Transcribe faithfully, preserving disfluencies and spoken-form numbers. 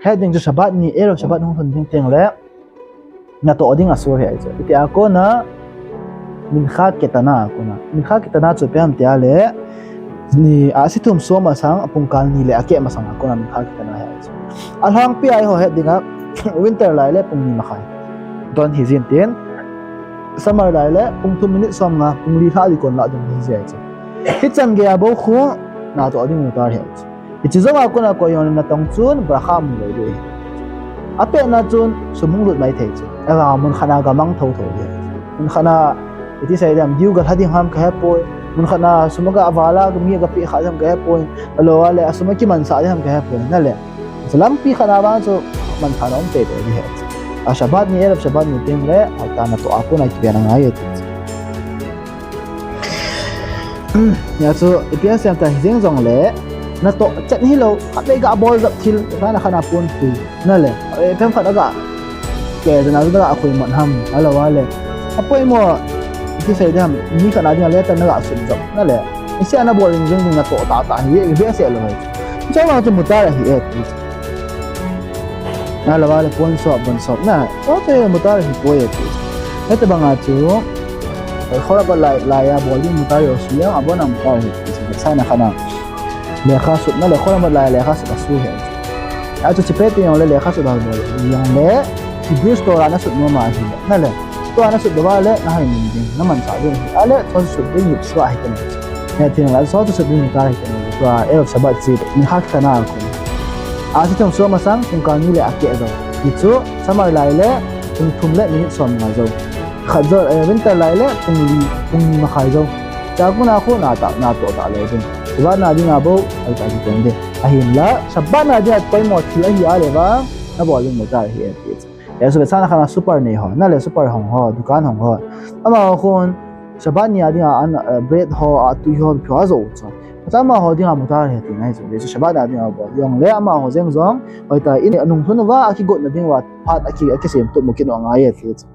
Ahet ding chu Shabbat ni, Erev Shabbat hung lhun ding teng le natoh ding asur ahi chu. Hitia kona Mincha Ketana a kona. Mincha Ketana chu ipi ham tia le, ni, ahsi thum sua masang, apung kal ni le akeh masang a kona Mincha Ketana ahi chu. Alhangpi a eiho het dinga, winter lai le pung ni makhai don hijin tin, summer lai le pung thum minute som nga, pung li lha ding kon lah ding hiji ahi chu. Hichan gei a bou khu natoh ding mutar ahi chu. Hiche jong a kona koi jong le natong chun bracha mu lou ding ahi. Apehna chun sum hung lut mai thei chu. Ela mun khat na gamang thotho ding. Mun khat na iti sei dem, dew galha ding ham kahepoi. Mun khat na sum aga avala mi aga peh kha ding ham kahepoi. Ahilou le asum akimansah ding ham kahepoi. Nale. Chu lampi khat na vang chu manthahna um teitei ding ahi chu. A Shabbat ni, Erev Shabbat ni teng le, hoitah natoh a kona kiven angai e ti chu. Hia chu, ipi asei em tia hijeng jong le, natoh chet hilou, khatvei ga bol jep thil, khat na khat na pon tui, nale, eh, phem khat aga, ke jana aga khui mat ham, ahilou le. Apoimo, iti sei dem, mi khat na dinga letter naga sut jep, nale. Isi ana bol jing jing ding natoh tahtah hi, ipi asei lou ahi. Chua chu mutar ahi e ti. Ahilou le pon sop, bon sop na. Chua chu mutar ahipoi e ti. Hitabang a chu, Chol Hamoed lai, lai a bol ding mutar ahi, asui a, abon a mutar ahi ti. Sa na khat na. Lekha sut nale, Chol Hamoed lai a lekha sut asui ahi. Achu chipe ti jong le lekha sut a bol. Jong le, Hebrews Torah nasut nom ahi. Nale. Tua nasut uva le, nahai nom ding, namansah ding ahi. Ahile, chua chu sut ding, mitzvah ahi kati. Hiti la, chua chu sut ding mutar ahi kati. Tua, Erev Shabbat chu, Mincha Ketana a kon. Ahsi thum sua masang, pung kal ni le akeh jou. Hichu, summer lai le, pung thum le minute som nga jou. Khat jou, eh, winter lai le, pung li, pung ni makhai jou. Chua kona khu natoh, natoh talou ding. Shabbat na dinga bou, hoitah kikhen ding. Ahinla, Shabbat na dinga poimo thil ahi a le vang, nabol ding mutar ahi e ti. Hia chu vetsahna khat na super nei ho, nale super hong ho, dukan hong ho. Amaho khun, Shabbat ni a dinga an, eh, bread ho, atui ho, ipi ho ajou chu. Amaho dinga mutar ahi tina ahi chu. Hichu Shabbat na dinga bol. Jong le amaho jeng jong, hoitah in anung lhun uva, akigotna ding uva, phat aki, akisem tup mu kit u angai e ti chu.